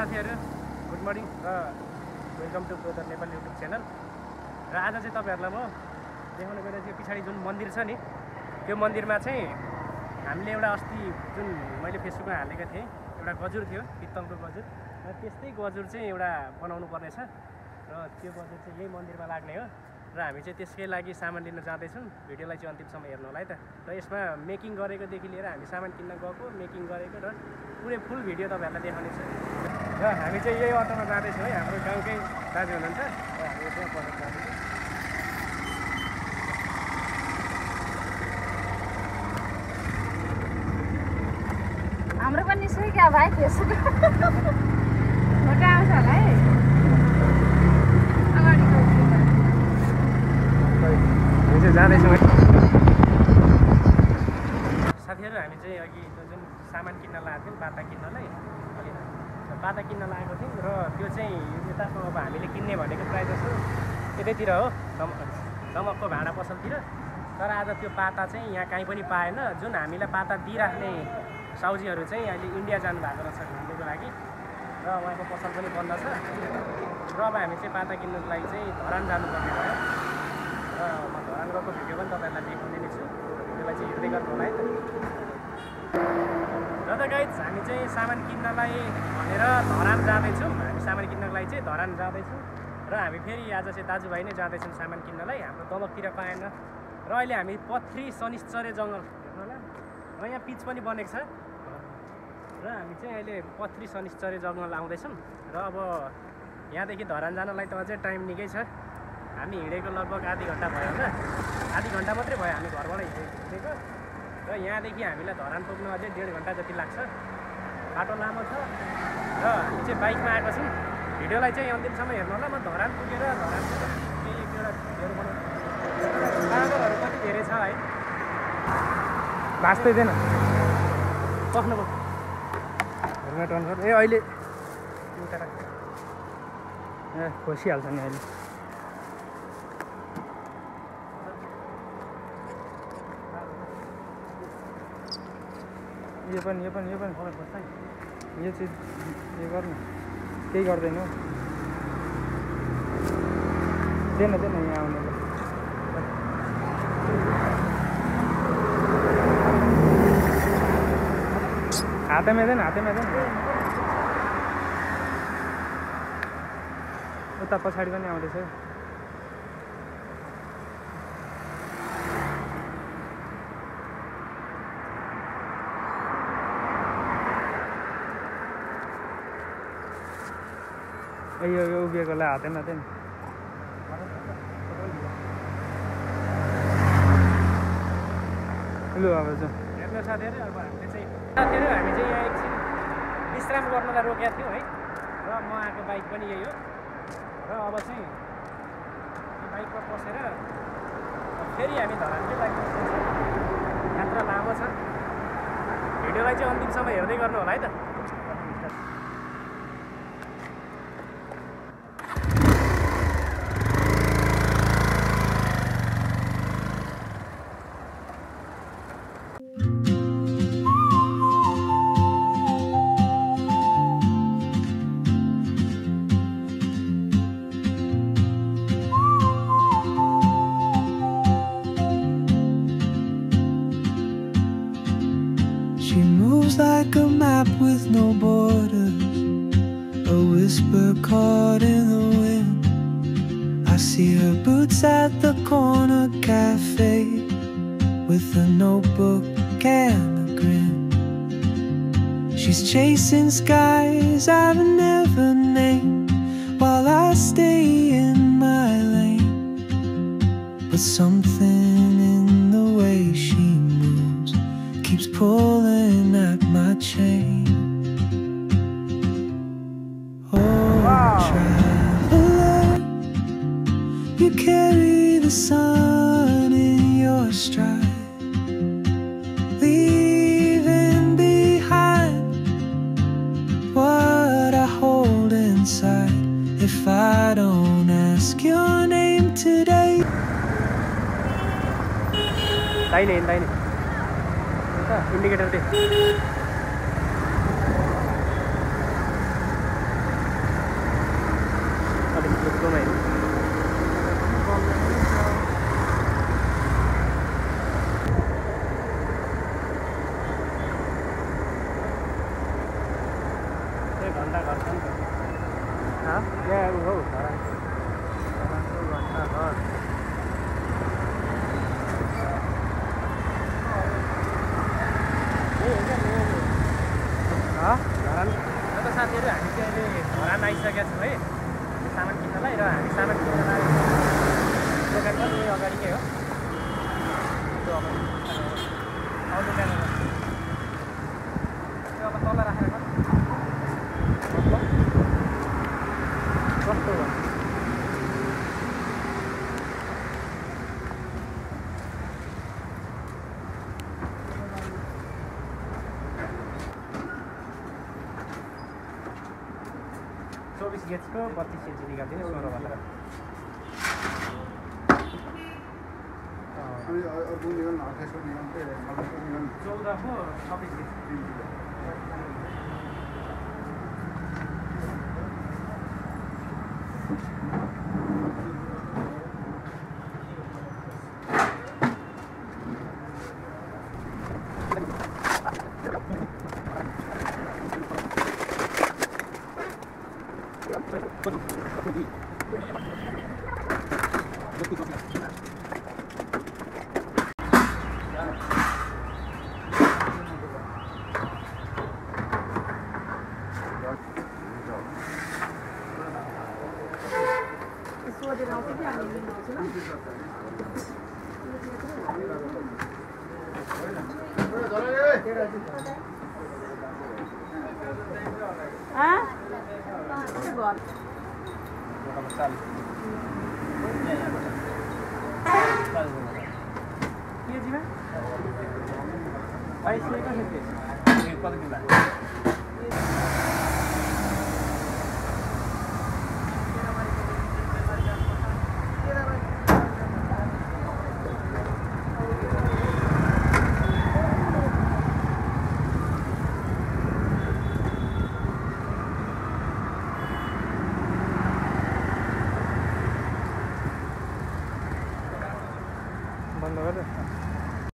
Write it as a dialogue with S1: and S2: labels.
S1: साथीहरु good morning र welcome to brother Nepal YouTube channel. र आज चाहिँ तपाईहरुलाई म देखाउन गइरहेको पछाडी जुन मन्दिर छ नि त्यो मन्दिरमा चाहिँ हामीले एउटा अस्ति जुन मैले फेसबुकमा हालेको थिएँ एउटा गजुर थियो पित्तलको गजुर र त्यस्तै गजुर चाहिँ एउटा बनाउनु पर्ने छ र त्यो गजुर चाहिँ यही मन्दिरमा लाग्ने हो र हामी चाहिँ त्यसकै लागि सामान लिन जाँदैछौँ। भिडियोलाई चाहिँ अन्तिमसम्म हेर्नु होला है त। र यसमा मेकिङ गरेकोदेखि लिएर हामी सामान किन्न गएको मेकिङ गरेको र पुरै फुल भिडियो तपाईहरुलाई देखाउने छु। र हामी चाहिँ यही अटोमा जाँदैछौँ है, हाम्रो गाउँकै दाजु हुनुहुन्छ र हामी त्यहाँ पढ्न जाँदैछौँ।
S2: हाम्रो पनि निस्क्यो क्या भाइ फेसबुक फोटो आउँछ होला है अगाडिको
S1: हामी चाहिँ जाँदैछौँ है साथीहरु। हामी चाहिँ अघि जुन सामान किन्न लागेको थियौँ बाता किन्नलाई बाता किन्न लागेको थियौँ र त्यो चाहिँ यताको अब हामीले किन्ने भनेको प्रायः जस्तो यतैतिर हो दमकको भाँडा पसलतिर। तर आज त्यो पाता चाहिँ यहाँ कहीँ पनि पाएन। जुन हामीलाई पाता दिइराख्ने साउजीहरू चाहिँ अहिले इन्डिया जानुभएको रहेछ घुम्नुको लागि र उहाँको पसल पनि बन्द छ। र अब हामी चाहिँ पाता किन्नुको लागि चाहिँ धरान जानुपर्ने भयो र म धरान गएको भिडियो पनि तपाईँहरूलाई देखाउने नै छु। त्यसलाई चाहिँ हेर्दै गर्नु होला है त। र त गाइज हामी चाहिँ सामान किन्नलाई भनेर धरान जाँदैछौँ। हामी सामान किन्नको लागि चाहिँ धरान जाँदैछौँ र हामी फेरि आज चाहिँ दाजुभाइ नै जाँदैछौँ सामान किन्नलाई। हाम्रो दमकतिर पाएन र अहिले हामी पथ्री शनिश्चरे जङ्गल होला र यहाँ पिच पनि बनेको छ र हामी चाहिँ अहिले पथ्री शनिश्चरे जङ्गल आउँदैछौँ। र अब यहाँदेखि धरान जानलाई त अझै टाइम निकै छ। हामी हिँडेको लगभग आधी घन्टा भयो होइन, आधी घन्टा मात्रै भयो हामी घरबाट हिँडेको र यहाँदेखि हामीलाई धरान पुग्न अझै 1.5 घन्टा जति लाग्छ। बाटो लामो छ र हामी चाहिँ बाइकमा आएको छौँ। भिडियोलाई चाहिँ अन्तिमसम्म हेर्नु होला। म धरान पुगेर धरान केही एउटा भिडियोहरू बनाउँछु। कागरहरू कति धेरै छ है, भाँच्दै थिएन बस्नुभयो हेलमेट अन गर्नु। ए अहिले एउटा ए खोसिहाल्छ नि अहिले। यो पनि यो चाहिँ यो गर्नु केही गर्दैन हौ। देन यहाँ आउनु हातैमा देन उता पछाडि पनि आउँदैछ। यो उभिएकोलाई हातैमा देन। लु अब चाहिँ हेर्नु साथीहरु, अब हामी चाहिँ यहाँ एकछिन विश्राम गर्नलाई रोकेका थियौँ है। र म आएको बाइक पनि यही हो र अब चाहिँ बाइकमा पसेर फेरि हामी धरानकै लागि यात्रा लामो छ। भिडियोलाई चाहिँ अन्तिमसम्म हेर्दै गर्नु होला है त।
S3: She moves like a map with no borders, a whisper caught in the wind. I see her boots at the corner cafe with a notebook and a grin. She's chasing skies I've never named while I stay in my lane. But something in the way she moves keeps pulling at my chain. Oh, traveler, you carry the sun in your stride, leaving behind what I hold inside. If I don't ask your name today.
S1: Indicator they. घन्टा घर छ नि त यहाँ ऊ हौ धरानको घन्टा घर धरान र त साथीहरू हामी चाहिँ अहिले धरान आइसकेका छौँ है सामान किन्नलाई र हामी सामान किन्न लागेको दोकान पनि अगाडिकै हो त्यो अब आउनु जानु त्यो अब तल राखेर मतलब कस्तो हो चौबिस गेजको 32 इन्ची निकालिदिने 16 भनेर चौधको 26 गेज केजीमा 22 कति